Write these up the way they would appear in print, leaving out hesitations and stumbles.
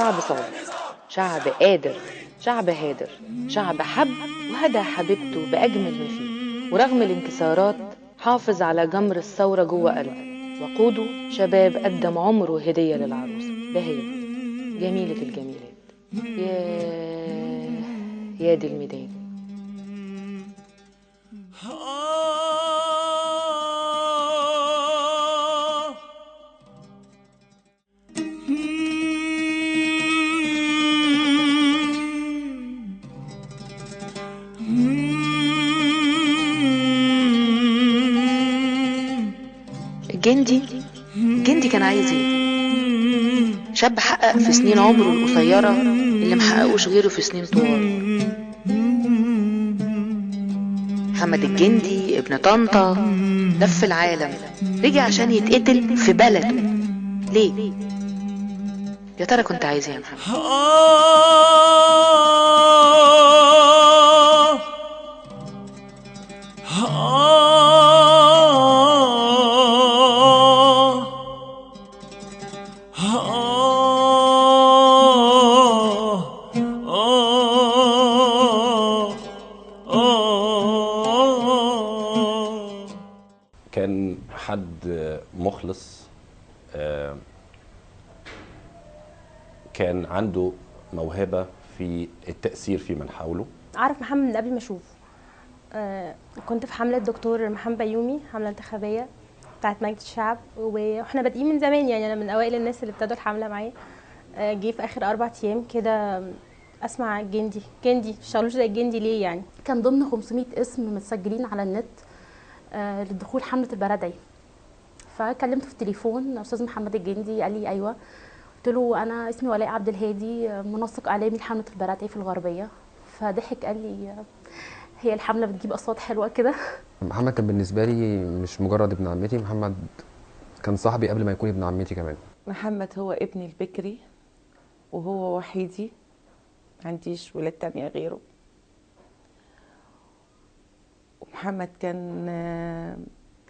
شعب صابر، شعب قادر، شعب هادر، شعب حب وهدى حبيبته بأجمل ما فيه، ورغم الانكسارات حافظ على جمر الثورة جوه قلبه، وقوده شباب قدم عمره هدية للعروسة. ده هي جميلة الجميلات. يا دي الميدان. الجندي كان عايز ايه؟ شاب حقق في سنين عمره القصيرة اللي محققوش غيره في سنين طوال. محمد الجندي ابن طنطا لف العالم، رجع عشان يتقتل في بلده. ليه؟ يا ترى كنت عايز ايه يا محمد؟ كان حد مخلص، كان عنده موهبة في التأثير في من حوله. أعرف محمد من قبل ما أشوفه. كنت في حملة دكتور محمد بيومي، حملة انتخابية بتاعت مجلس الشعب، واحنا بادئين من زمان، يعني أنا من أوائل الناس اللي ابتدوا الحملة معايا. جه في آخر 4 أيام كده أسمع الجندي، جندي متشتغلوش زي الجندي ليه يعني؟ كان ضمن 500 اسم متسجلين على النت للدخول حملة البرادعي. فكلمته في التليفون، أستاذ محمد الجندي، قال لي أيوه. قلت له أنا اسمي ولاء عبد الهادي، منسق إعلامي لحملة البرادعي في الغربية. فضحك قال لي هي الحملة بتجيب أصوات حلوة كده. محمد كان بالنسبة لي مش مجرد ابن عمتي، محمد كان صاحبي قبل ما يكون ابن عمتي كمان. محمد هو ابني البكري وهو وحيدي، ما عنديش ولاد تانية غيره. محمد كان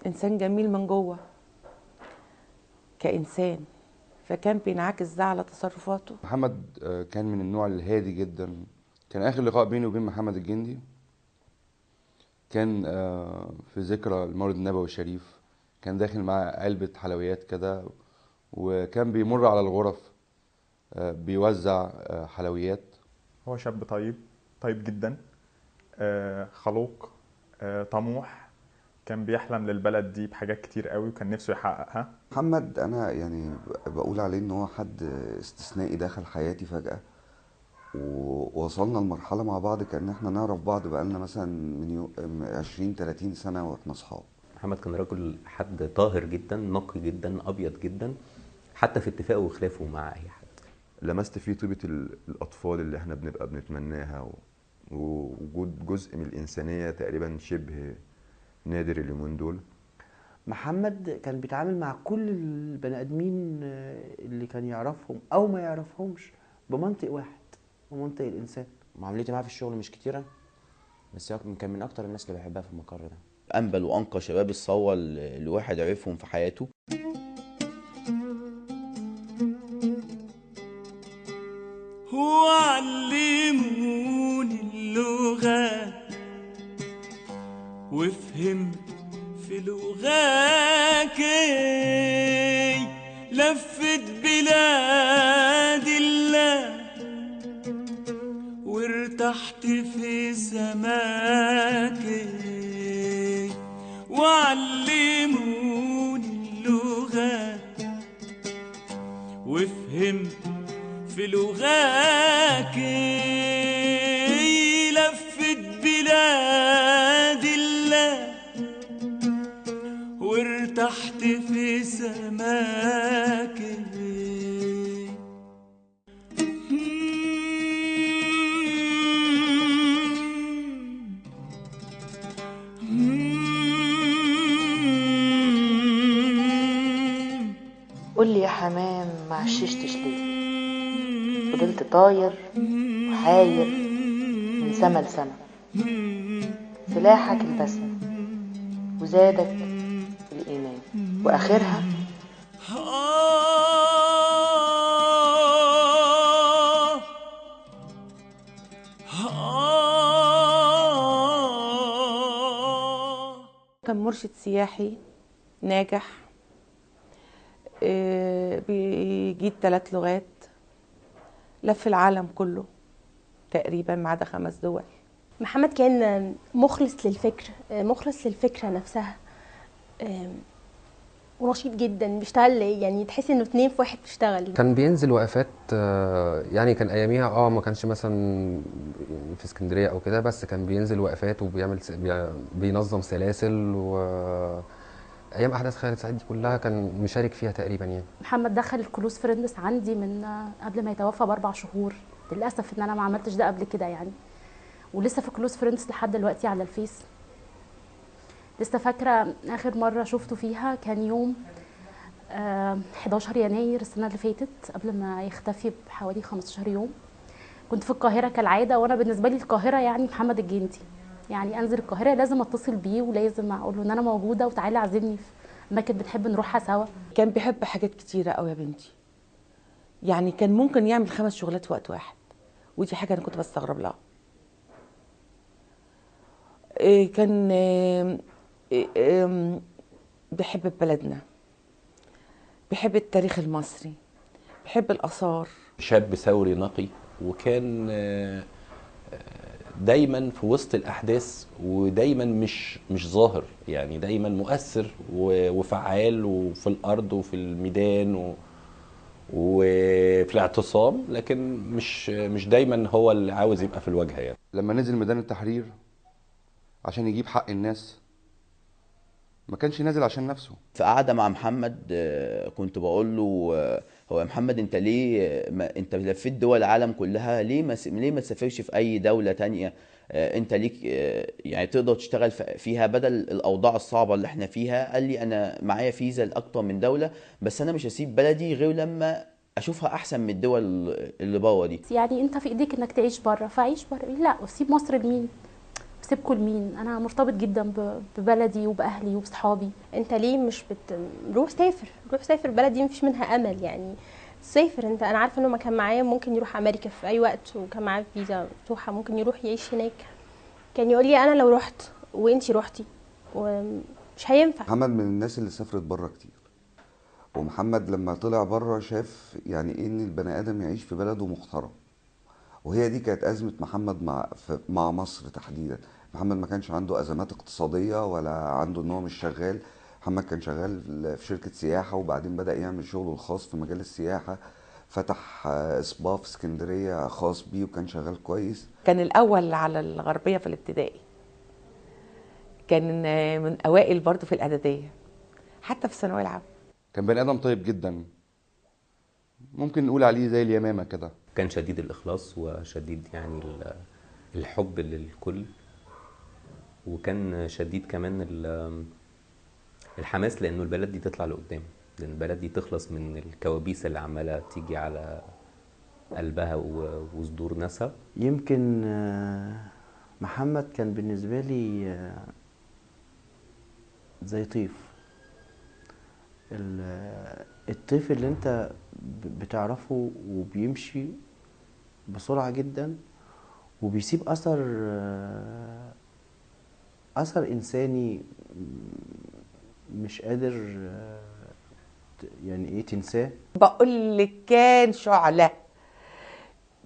إنسان جميل من جوه كإنسان، فكان بينعكس ده على تصرفاته. محمد كان من النوع الهادي جدا. كان آخر لقاء بيني وبين محمد الجندي كان في ذكرى المولد النبوي الشريف. كان داخل معاه علبة حلويات كده، وكان بيمر على الغرف بيوزع حلويات. هو شاب طيب، طيب جدا، خلوق، طموح، كان بيحلم للبلد دي بحاجات كتير قوي وكان نفسه يحققها. محمد انا يعني بقول عليه ان هو حد استثنائي دخل حياتي فجأة، ووصلنا لمرحلة مع بعض كأن احنا نعرف بعض بقالنا مثلا من 20 30 سنة واحنا اصحاب. محمد كان رجل حد طاهر جدا، نقي جدا، ابيض جدا، حتى في اتفاقه وخلافه مع اي حد. لمست فيه طيبة الاطفال اللي احنا بنبقى بنتمناها، ووجود جزء من الإنسانية تقريبا شبه نادر اليومين دول. محمد كان بيتعامل مع كل البني آدمين اللي كان يعرفهم أو ما يعرفهمش بمنطق واحد، بمنطق الإنسان. معاملتي معاه في الشغل مش كتيرة، بس كان من أكتر الناس اللي بحبها في المقر ده. أنبل وأنقى شباب الصوة اللي الواحد عرفهم في حياته. وعلموني اللغة وفهمت في لغاك، لفت بلاد الله وارتحت في سماك. وعلموني اللغة وفهمت في لغاك، لفت بلاد الله وارتحت في سماك. قول لي يا حمام ما عششتش ليه؟ فضلت طاير وحاير من سما لسما، سلاحك البسمة وزادك الإيمان، وآخرها كان مرشد سياحي ناجح، بيجيد 3 لغات، لف العالم كله تقريبا ما عدا 5 دول. محمد كان مخلص للفكر، مخلص للفكرة نفسها، ونشيط جدا، بيشتغل يعني تحس انه 2 في 1 بيشتغل. كان بينزل وقفات، يعني كان اياميها ما كانش مثلا في اسكندرية او كده، بس كان بينزل وقفات وبيعمل بينظم سلاسل، و ايام احداث خالد سعيد دي كلها كان مشارك فيها تقريبا. يعني محمد دخل ال close friends عندي من قبل ما يتوفى ب4 شهور، للاسف ان انا ما عملتش ده قبل كده يعني، ولسه في close friends لحد دلوقتي على الفيس. لسه فاكره اخر مرة شفته فيها كان يوم 11 يناير السنة اللي فاتت، قبل ما يختفي بحوالي 15 يوم. كنت في القاهرة كالعادة، وانا بالنسبة لي القاهرة يعني محمد الجندي، يعني انزل القاهرة لازم اتصل بيه ولازم اقول له ان انا موجودة وتعالى اعزمني في اماكن بنحب نروحها سوا. كان بيحب حاجات كتيرة قوي يا بنتي، يعني كان ممكن يعمل 5 شغلات في وقت واحد، ودي حاجة انا كنت بستغرب لها. كان بيحب بلدنا، بيحب التاريخ المصري، بيحب الآثار. شاب ثوري نقي، وكان دايما في وسط الأحداث، ودايما مش ظاهر، يعني دايما مؤثر وفعال، وفي الأرض وفي الميدان وفي الاعتصام، لكن مش دايما هو اللي عاوز يبقى في الواجهة. يعني لما نزل ميدان التحرير عشان يجيب حق الناس، ما كانش نازل عشان نفسه. في قعدة مع محمد كنت بقول له هو يا محمد انت ليه ما انت لفيت دول العالم كلها، ليه ما تسافرش في اي دولة تانية انت ليك يعني تقدر تشتغل فيها بدل الاوضاع الصعبة اللي احنا فيها؟ قال لي انا معايا فيزا لاكتر من دولة، بس انا مش هسيب بلدي غير لما اشوفها احسن من الدول اللي بره دي. يعني انت في ايديك انك تعيش بره فعيش بره، لا وسيب مصر لمين؟ سيبكوا لمين؟ انا مرتبط جدا ببلدي وباهلي وبصحابي. انت ليه مش روح سافر، روح سافر، بلدي مفيش منها امل يعني، سافر انت. انا عارفه انه ما كان معايا ممكن يروح امريكا في اي وقت، وكان معاه فيزا مفتوحة ممكن يروح يعيش هناك. كان يقول لي انا لو رحت وانتي رحتي ومش هينفع. محمد من الناس اللي سافرت بره كتير، ومحمد لما طلع بره شاف يعني ايه ان البني ادم يعيش في بلده محترم، وهي دي كانت أزمة محمد مع مصر تحديدا. محمد ما كانش عنده أزمات اقتصادية ولا عنده إن هو مش شغال. محمد كان شغال في شركة سياحة، وبعدين بدأ يعمل شغله الخاص في مجال السياحة، فتح سبا في اسكندرية خاص بيه وكان شغال كويس. كان الأول على الغربية في الابتدائي، كان من أوائل برضه في الإعدادية، حتى في الثانوية العامة. كان بني آدم طيب جدا، ممكن نقول عليه زي اليمامة كده. كان شديد الإخلاص وشديد يعني الحب للكل، وكان شديد كمان الحماس لأنه البلد دي تطلع لقدام، لأن البلد دي تخلص من الكوابيس اللي عمالة تيجي على قلبها وصدور ناسها. يمكن محمد كان بالنسبة لي زي طيف، الطيف اللي انت بتعرفه وبيمشي بسرعة جدا وبيسيب أثر إنساني مش قادر يعني إيه تنساه. بقول لك كان شعلة،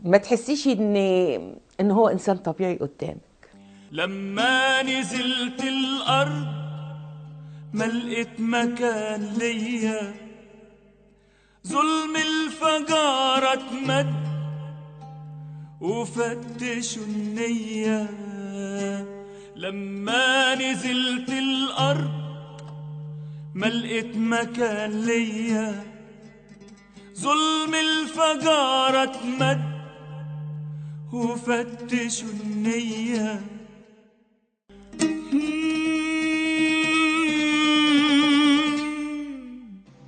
ما تحسيش إن هو إنسان طبيعي قدامك. لما نزلت الأرض ما لقيت مكان ليا، ظلم الفجارة اتمد وفتشوا النية. لما نزلت الأرض ما لقيت مكان ليا، ظلم الفجارة اتمد وفتشوا النية.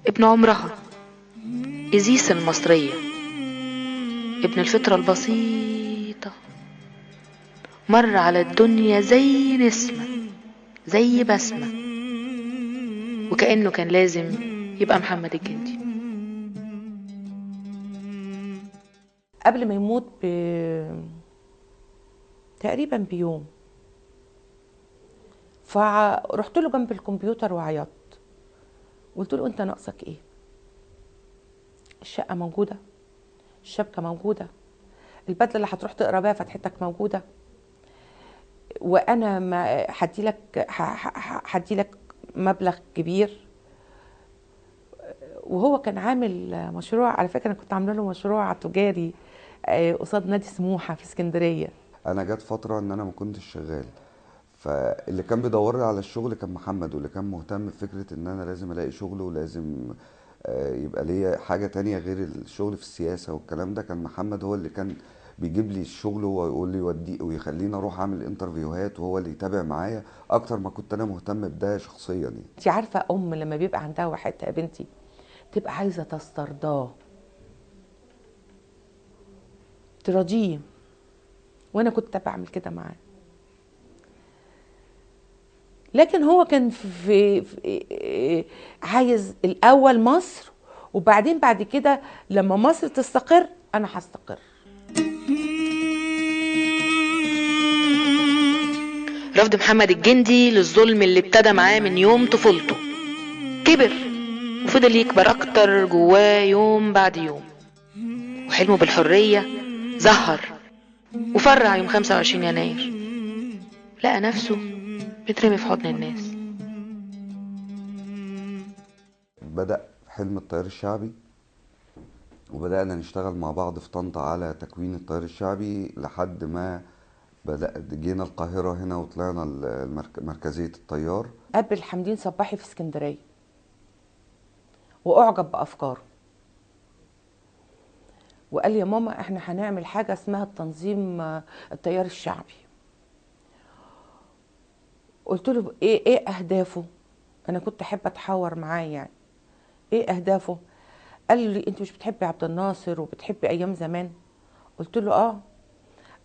ابن عمرها إزيس المصرية، ابن الفطرة البسيطة، مر على الدنيا زي نسمة زي بسمة، وكأنه كان لازم يبقى محمد الجندي. قبل ما يموت تقريبا بيوم فرحت له جنب الكمبيوتر وعيطت، قلت له انت ناقصك ايه؟ الشقة موجودة، الشبكة موجودة، البدلة اللي هتروح تقرا بيها فتحتك موجودة، وانا ما هديلك مبلغ كبير. وهو كان عامل مشروع، على فكرة انا كنت عامله له مشروع تجاري قصاد نادي سموحه في اسكندرية. انا جت فترة ان انا ما كنتش شغال، فاللي كان بيدور لي على الشغل كان محمد، واللي كان مهتم بفكره ان انا لازم الاقي شغل ولازم يبقى ليا حاجة تانية غير الشغل في السياسة والكلام ده، كان محمد هو اللي كان بيجيب لي الشغل ويقول لي ودي ويخليني اروح اعمل interview هات، وهو اللي يتابع معايا اكتر ما كنت انا مهتم بده شخصيا يعني. انت عارفه ام لما بيبقى عندها وحدتها يا بنتي تبقى عايزه تسترضاه تراضيه، وانا كنت بعمل كده معاه. لكن هو كان في عايز الاول مصر، وبعدين بعد كده لما مصر تستقر انا هستقر. رفض محمد الجندي للظلم اللي ابتدى معاه من يوم طفولته، كبر وفضل يكبر اكتر جواه يوم بعد يوم، وحلمه بالحرية زهر وفرع يوم 25 يناير، لقى نفسه بيترمي في حضن الناس. بدأ حلم التيار الشعبي، وبدأنا نشتغل مع بعض في طنطا على تكوين التيار الشعبي، لحد ما بدأ جينا القاهرة هنا وطلعنا مركزية التيار. قابل حمدين صباحي في اسكندرية وأعجب بأفكاره، وقال لي يا ماما احنا هنعمل حاجة اسمها التنظيم التيار الشعبي. قلت له ايه اهدافه؟ انا كنت احب اتحاور معاه يعني، ايه اهدافه؟ قال لي انت مش بتحبي عبد الناصر وبتحبي ايام زمان؟ قلت له اه.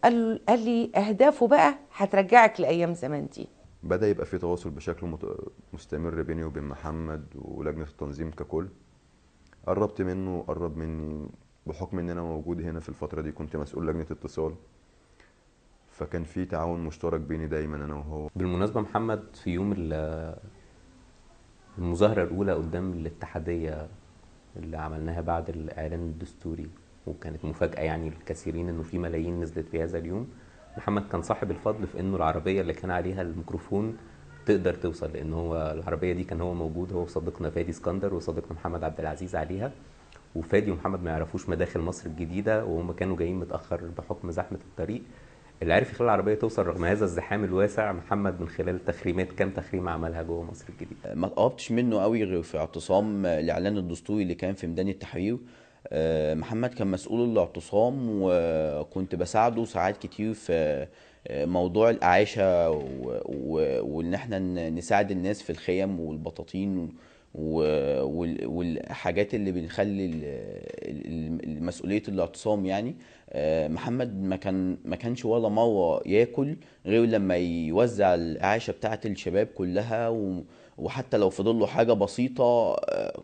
قال لي اهدافه بقى هترجعك لايام زمان دي. بدا يبقى في تواصل بشكل مستمر بيني وبين محمد ولجنه التنظيم ككل. قربت منه وقرب مني، بحكم ان انا موجود هنا في الفترة دي كنت مسؤول لجنة اتصال، فكان في تعاون مشترك بيني دايما انا وهو. بالمناسبة محمد في يوم المظاهرة الاولى قدام الاتحادية اللي عملناها بعد الاعلان الدستوري، وكانت مفاجاة يعني للكثيرين انه في ملايين نزلت في هذا اليوم، محمد كان صاحب الفضل في انه العربية اللي كان عليها الميكروفون تقدر توصل، لان هو العربية دي كان هو موجود، هو وصديقنا فادي اسكندر وصديقنا محمد عبد العزيز عليها، وفادي ومحمد ما يعرفوش مداخل مصر الجديدة، وهم كانوا جايين متاخر بحكم زحمة الطريق. اللي عرف يخلي العربية توصل رغم هذا الزحام الواسع محمد من خلال تخريمات، كام تخريمه عملها جوه مصر الجديدة. ما تقربتش منه قوي غير في اعتصام الاعلان الدستوري اللي كان في ميدان التحرير. محمد كان مسؤول الاعتصام، وكنت بساعده ساعات كتير في موضوع الاعاشه وان احنا نساعد الناس في الخيم والبطاطين والحاجات اللي بنخلي مسؤولية الاعتصام يعني. محمد ما كانش ولا مرة ياكل غير لما يوزع الاعاشه بتاعه الشباب كلها، وحتى لو فضل له حاجة بسيطة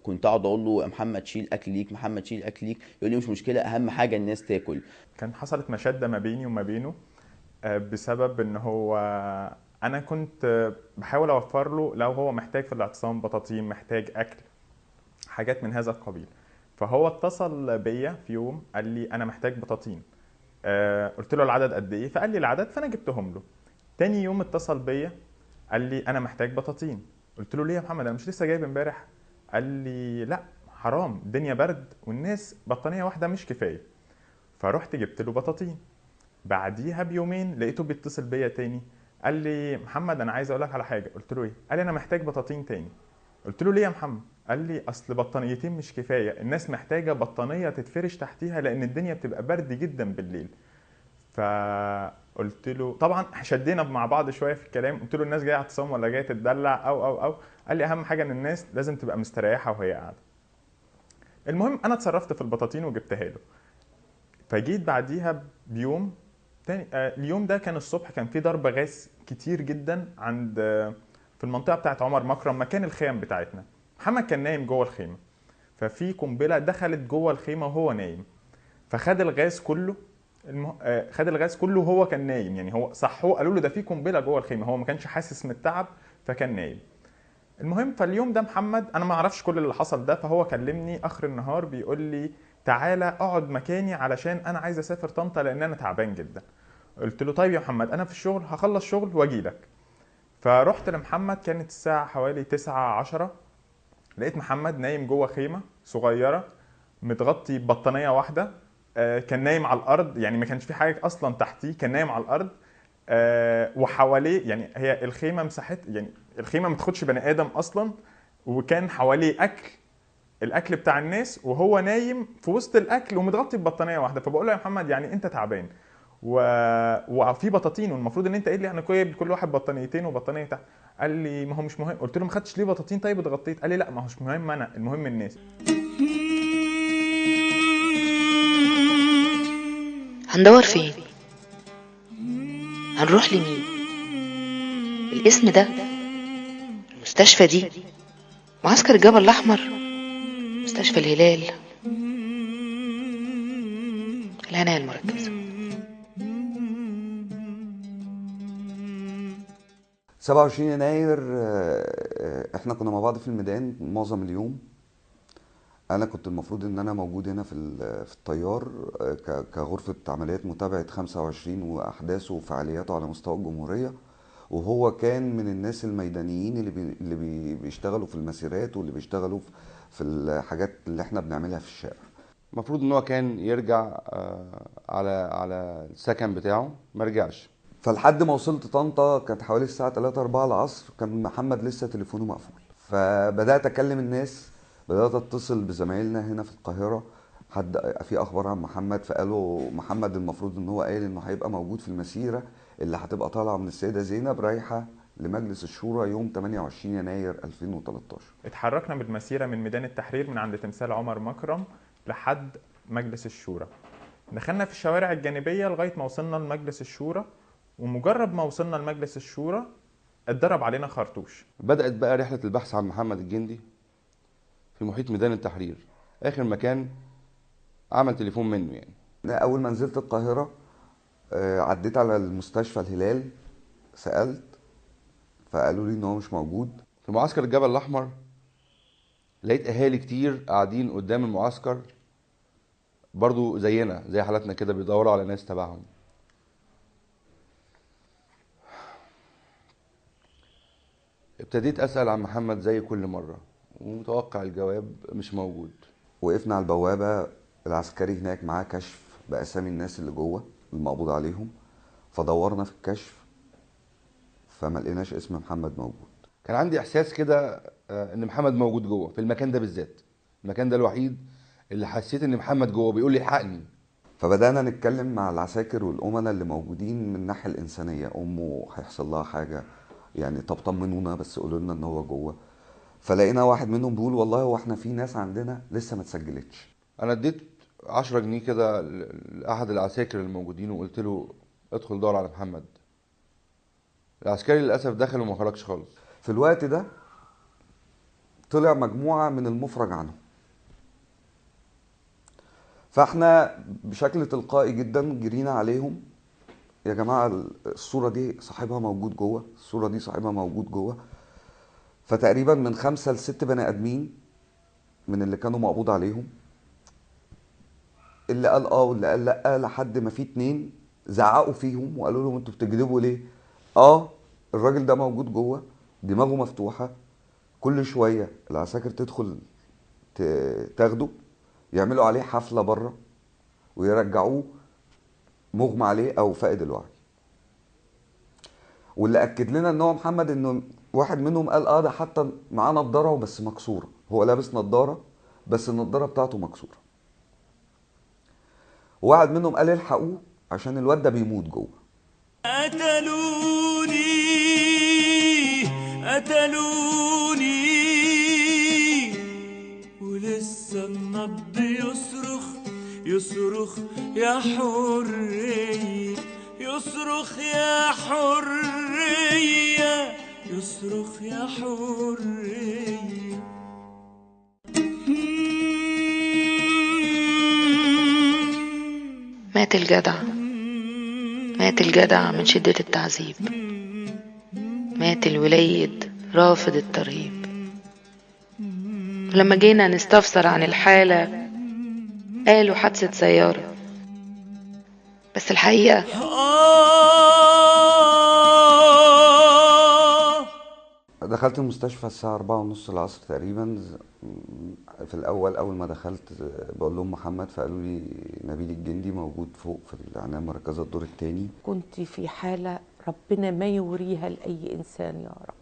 كنت اقعد اقول له يا محمد شيل اكل ليك، محمد شيل اكل ليك، يقول لي مش مشكلة اهم حاجة الناس تاكل. كان حصلت مشاده ما بيني وما بينه بسبب ان هو انا كنت بحاول اوفر له لو هو محتاج في الاعتصام بطاطين، محتاج اكل، حاجات من هذا القبيل. فهو اتصل بيا في يوم قال لي انا محتاج بطاطين، قلت له العدد قد ايه؟ فقال لي العدد، فانا جبتهم له. تاني يوم اتصل بيا قال لي انا محتاج بطاطين، قلت له ليه يا محمد انا مش لسه جايب امبارح؟ قال لي لا حرام، الدنيا برد والناس بطانيه واحدة مش كفاية. فرحت جبت له بطاطين. بعديها بيومين لقيته بيتصل بيا تاني قال لي محمد انا عايز اقول لك على حاجة. قلت له ايه؟ قال لي انا محتاج بطاطين تاني. قلت له ليه يا محمد؟ قال لي اصل بطانيتين مش كفاية، الناس محتاجه بطانيه تتفرش تحتيها لان الدنيا بتبقى برد جدا بالليل. فقلت له طبعا شدينا مع بعض شوية في الكلام، قلت له الناس جاية اعتصام ولا جاية تتدلع او او او قال لي اهم حاجة ان الناس لازم تبقى مستريحه وهي قاعدة. المهم انا اتصرفت في البطاطين وجبتها له. فجيت بعديها بيوم تاني، اليوم ده كان الصبح كان في ضرب غاز كتير جدا عند في المنطقة بتاعت عمر مكرم مكان الخيام بتاعتنا. محمد كان نايم جوه الخيمة، ففي قنبلة دخلت جوه الخيمة وهو نايم، فخد الغاز كله. خد الغاز كله وهو كان نايم، يعني هو صحوة قالوا له ده في قنبلة جوه الخيمة، هو ما كانش حاسس من التعب فكان نايم. المهم فاليوم ده محمد انا ما اعرفش كل اللي حصل ده، فهو كلمني اخر النهار بيقول لي تعالى اقعد مكاني علشان انا عايز اسافر طنطا لان انا تعبان جدا. قلت له طيب يا محمد انا في الشغل، هخلص شغل واجي لك. فرحت لمحمد، كانت الساعة حوالي 9:10، لقيت محمد نايم جوه خيمة صغيرة متغطي ببطانيه واحدة، كان نايم على الارض، يعني ما كانش في حاجة اصلا تحتيه، كان نايم على الارض، وحواليه يعني هي الخيمة مساحت، يعني الخيمة ما تاخدش بني ادم اصلا، وكان حواليه اكل، الاكل بتاع الناس، وهو نايم في وسط الاكل ومتغطي ببطانيه واحدة. فبقول له يا محمد يعني انت تعبان وفي بطاطين، والمفروض ان انت قايل لي احنا كل واحد بطانيتين وبطانيه تحت. قال لي ما هو مش مهم. قلت له ما خدتش ليه بطاطين طيب اتغطيت؟ قال لي لا ما هوش مهم انا، المهم الناس. هندور فين؟ هنروح لمين؟ الاسم ده، المستشفى دي، معسكر الجبل الأحمر، مستشفى الهلال، العناية المركزة. 27 يناير احنا كنا مع بعض في الميدان معظم اليوم. انا كنت المفروض ان انا موجود هنا في الطيار كغرفة عمليات متابعة 25 واحداثه وفعالياته على مستوى الجمهورية، وهو كان من الناس الميدانيين اللي بيشتغلوا في المسيرات واللي بيشتغلوا في الحاجات اللي احنا بنعملها في الشارع. المفروض ان هو كان يرجع على السكن بتاعه، ما رجعش. فلحد ما وصلت طنطا كانت حوالي الساعة 3-4 العصر، كان محمد لسه تليفونه مقفول. فبدأت أكلم الناس، بدأت أتصل بزمايلنا هنا في القاهرة، حد في أخبار عن محمد؟ فقالوا محمد المفروض إن هو قايل إنه هيبقى موجود في المسيرة اللي هتبقى طالعة من السيدة زينب رايحة لمجلس الشورى يوم 28 يناير 2013. اتحركنا بالمسيرة من ميدان التحرير من عند تمثال عمر مكرم لحد مجلس الشورى. دخلنا في الشوارع الجانبية لغاية ما وصلنا لمجلس الشورى، ومجرد ما وصلنا لمجلس الشورى اتضرب علينا خرطوش. بدأت بقى رحلة البحث عن محمد الجندي في محيط ميدان التحرير، آخر مكان عمل تليفون منه يعني. أول ما نزلت القاهرة عديت على المستشفى الهلال، سألت فقالوا لي إن هو مش موجود. في معسكر الجبل الأحمر لقيت أهالي كتير قاعدين قدام المعسكر برضو زينا زي حالتنا كده، بيدوروا على ناس تبعهم. ابتديت أسأل عن محمد زي كل مرة، ومتوقع الجواب مش موجود. وقفنا على البوابة، العسكري هناك معاه كشف بأسامي الناس اللي جوه المقبوض عليهم، فدورنا في الكشف فما لقيناش اسم محمد موجود. كان عندي إحساس كده إن محمد موجود جوه في المكان ده بالذات، المكان ده الوحيد اللي حسيت إن محمد جوه بيقول لي الحقني. فبدأنا نتكلم مع العساكر والأمناء اللي موجودين من الناحية الإنسانية، أمه هيحصل لها حاجة يعني، طب طمنونا بس قولوا لنا ان هو جوه. فلقينا واحد منهم بيقول والله هو احنا في ناس عندنا لسه ما اتسجلتش. انا اديت 10 جنيه كده لاحد العساكر الموجودين وقلت له ادخل دور على محمد. العسكري للاسف دخل وما خرجش خالص. في الوقت ده طلع مجموعة من المفرج عنهم، فاحنا بشكل تلقائي جدا جرينا عليهم، يا جماعة الصورة دي صاحبها موجود جوه، الصورة دي صاحبها موجود جوه. فتقريبا من 5 ل 6 بني آدمين من اللي كانوا مقبوض عليهم، اللي قال اه واللي قال لا، لحد ما في 2 زعقوا فيهم وقالوا لهم انتوا بتكذبوا ليه؟ اه الراجل ده موجود جوه، دماغه مفتوحة، كل شوية العساكر تدخل تاخده، يعملوا عليه حفلة بره ويرجعوه مغمى عليه او فاقد الوعي. واللي اكد لنا ان هو محمد انه واحد منهم قال اه ده حتى معاه نضاره بس مكسورة، هو لابس نضاره بس النضارة بتاعته مكسورة. واحد منهم قال الحقوه عشان الواد ده بيموت جوه. قتلوني قتلوني ولسه النبض يصرخ يصرخ يا حرية، يصرخ يا حرية، يصرخ يا حرية. مات الجدع، مات الجدع من شدة التعذيب، مات الوليد رافض الترهيب. لما جينا نستفسر عن الحالة قالوا حادثة سيارة، بس الحقيقة دخلت المستشفى الساعة 4:30 العصر تقريبا. في الأول أول ما دخلت بقول لهم محمد، فقالوا لي نبيل الجندي موجود فوق في العناية المركزة الدور الثاني. كنت في حالة ربنا ما يوريها لأي إنسان يا رب.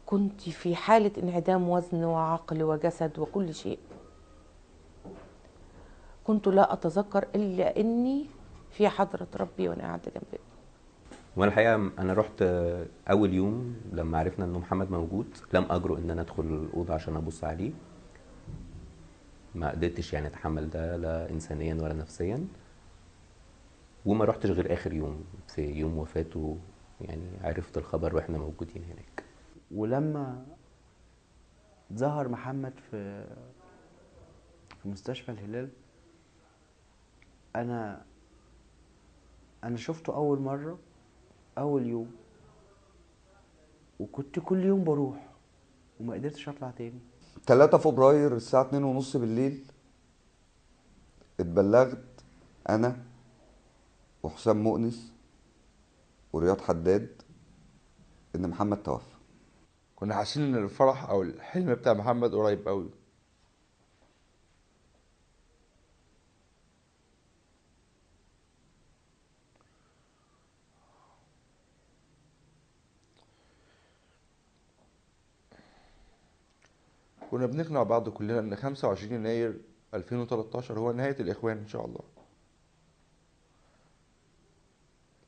كنت في حالة انعدام وزن وعقل وجسد وكل شيء. كنت لا أتذكر إلا أني في حضرة ربي وأنا قاعدة جنب ابني. وانا الحقيقة انا رحت اول يوم لما عرفنا انه محمد موجود لم اجرؤ ان انا ادخل الاوضة عشان ابص عليه، ما قدرتش يعني اتحمل ده لا انسانيا ولا نفسيا، وما رحتش غير اخر يوم في يوم وفاته، يعني عرفت الخبر واحنا موجودين هناك. ولما ظهر محمد في مستشفى الهلال انا شفته اول مرة اول يوم، وكنت كل يوم بروح وما قدرتش اطلع تاني. 3 فبراير الساعة 2:30 بالليل اتبلغت انا وحسام مؤنس ورياض حداد ان محمد توفى. كنا حاسين ان الفرح او الحلم بتاع محمد قريب قوي. كنا بنقنع بعض كلنا ان 25 يناير 2013 هو نهاية الإخوان إن شاء الله.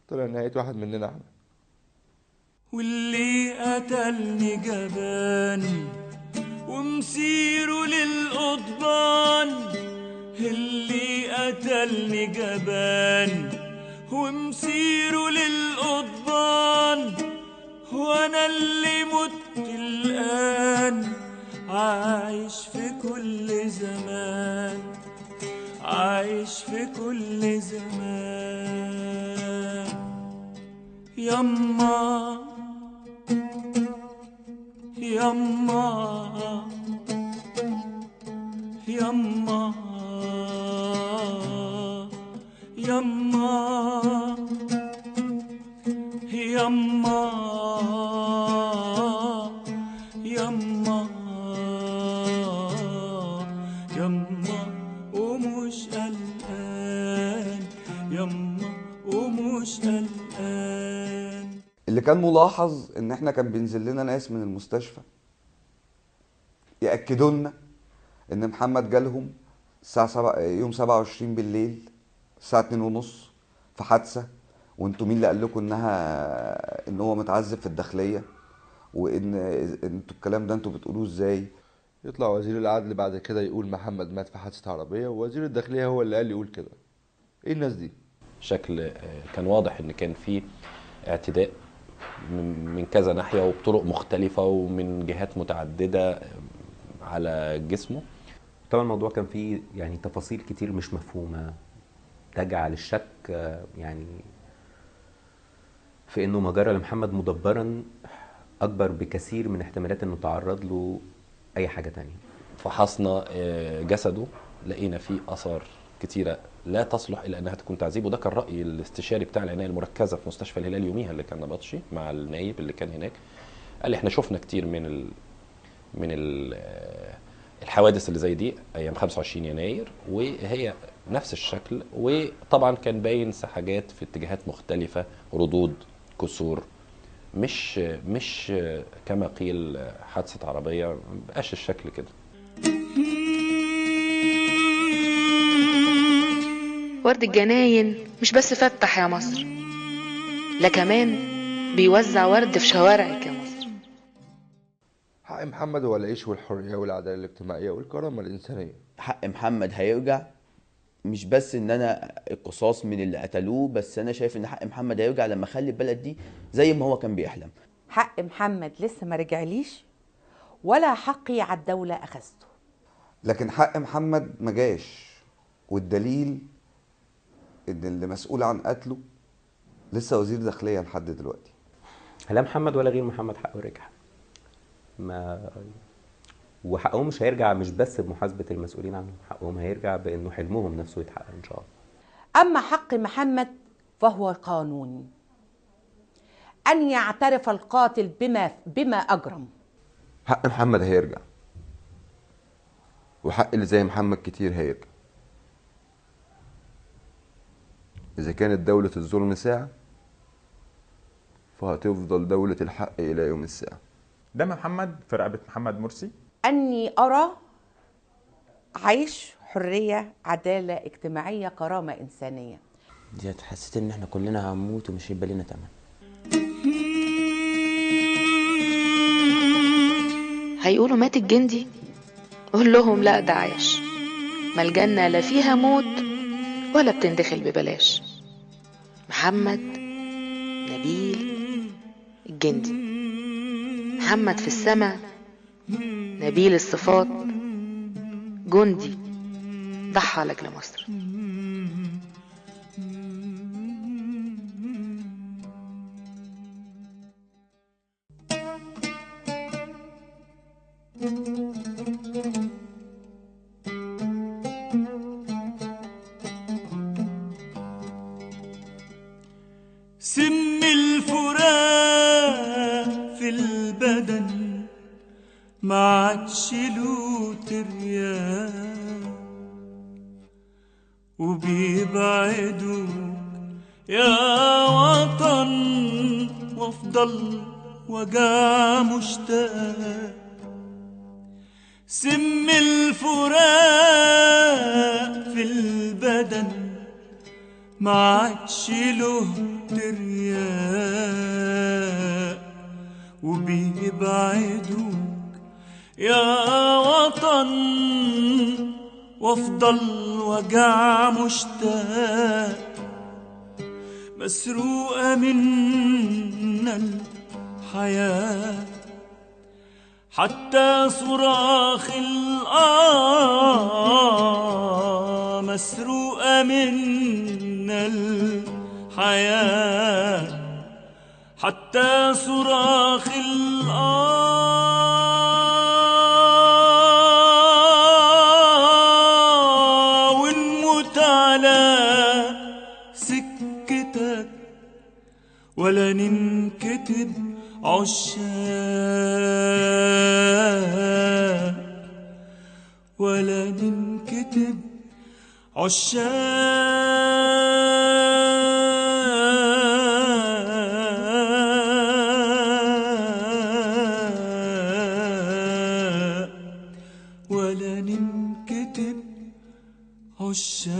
طلع نهاية واحد مننا احنا. واللي قتلني جبان ومسيره للقضبان، اللي قتلني جبان ومسيره للقضبان، وانا اللي مت الآن عايش في كل زمان، عايش في كل زمان. يما يما يما يما يما يما يما ومش قلقان، يما ومش قلقان. اللي كان ملاحظ ان احنا كان بينزل لنا ناس من المستشفى ياكدوا لنا ان محمد جالهم الساعة 7 يوم 27 بالليل الساعة 2:30 في حادثه، وانتوا مين اللي قال لكم ان هو متعذب في الداخلية، وان انتوا الكلام ده انتوا بتقولوه ازاي؟ يطلع وزير العدل بعد كده يقول محمد مات في حادثه عربية، ووزير الداخلية هو اللي قال يقول كده. ايه الناس دي؟ شكل كان واضح ان كان في اعتداء من كذا ناحية وبطرق مختلفة ومن جهات متعددة على جسمه. طبعا الموضوع كان فيه يعني تفاصيل كتير مش مفهومه تجعل الشك يعني في انه ما جرى لمحمد مدبرا اكبر بكثير من احتمالات انه تعرض له اي حاجة تانية. فحصنا جسده لقينا فيه اثار كتيرة لا تصلح الى انها تكون تعذيب، وده كان راي الاستشاري بتاع العناية المركزة في مستشفى الهلال يوميها اللي كان نبطشي مع النايب اللي كان هناك. قال احنا شفنا كتير من الحوادث اللي زي دي ايام 25 يناير وهي نفس الشكل، وطبعا كان باين حاجات في اتجاهات مختلفة، ردود، كسور، مش كما قيل حادثه عربية، ما بقاش الشكل كده. ورد الجناين مش بس فتح يا مصر، لا كمان بيوزع ورد في شوارعك يا مصر. حق محمد هو العيش والحرية والعدالة الاجتماعية والكرامة الإنسانية. حق محمد هيرجع، مش بس إن أنا القصاص من اللي قتلوه، بس أنا شايف إن حق محمد هيرجع لما أخلي البلد دي زي ما هو كان بيحلم. حق محمد لسه ما رجعليش، ولا حقي على الدولة أخذته. لكن حق محمد ما جاش، والدليل ان اللي مسؤول عن قتله لسه وزير داخلية لحد دلوقتي. لا محمد ولا غير محمد حقه رجع، ما وحقهم مش هيرجع مش بس بمحاسبة المسؤولين عنهم، حقهم هيرجع بأنه حلمهم نفسه يتحقق إن شاء الله. أما حق محمد فهو قانوني، أن يعترف القاتل بما أجرم. حق محمد هيرجع، وحق اللي زي محمد كتير هيرجع. إذا كانت دولة الظلم ساعة فهتفضل دولة الحق إلى يوم الساعة. دم محمد في رقبة محمد مرسي. أني أرى عيش، حرية، عدالة اجتماعية، كرامة إنسانية. دي حسيت إن إحنا كلنا هنموت ومش هيبقى لنا تمن. هيقولوا مات الجندي؟ قول لهم لا ده عايش، ما الجنة لا فيها موت ولا بتندخل ببلاش. محمد نبيل الجندي، محمد في السماء، نبيل الصفات، جندي ضحى لأجل مصر. سم الفراق في البدن ما عادش له ترياق، وبيبعدوك يا وطن وافضل وجع مشتاق. سم الفراق في البدن ما عادش له ترياق، وبيبعدوك يا وطن وافضل وجع مشتاق. مسروقة منا الحياة حتى صراخ الآه، مسروقة منا الحياة حتى صراخ الآه، ونموت على سكتك ولا ننكتب عشاق، ولا ننكتب عشاق، ولا ننكتب عشاق.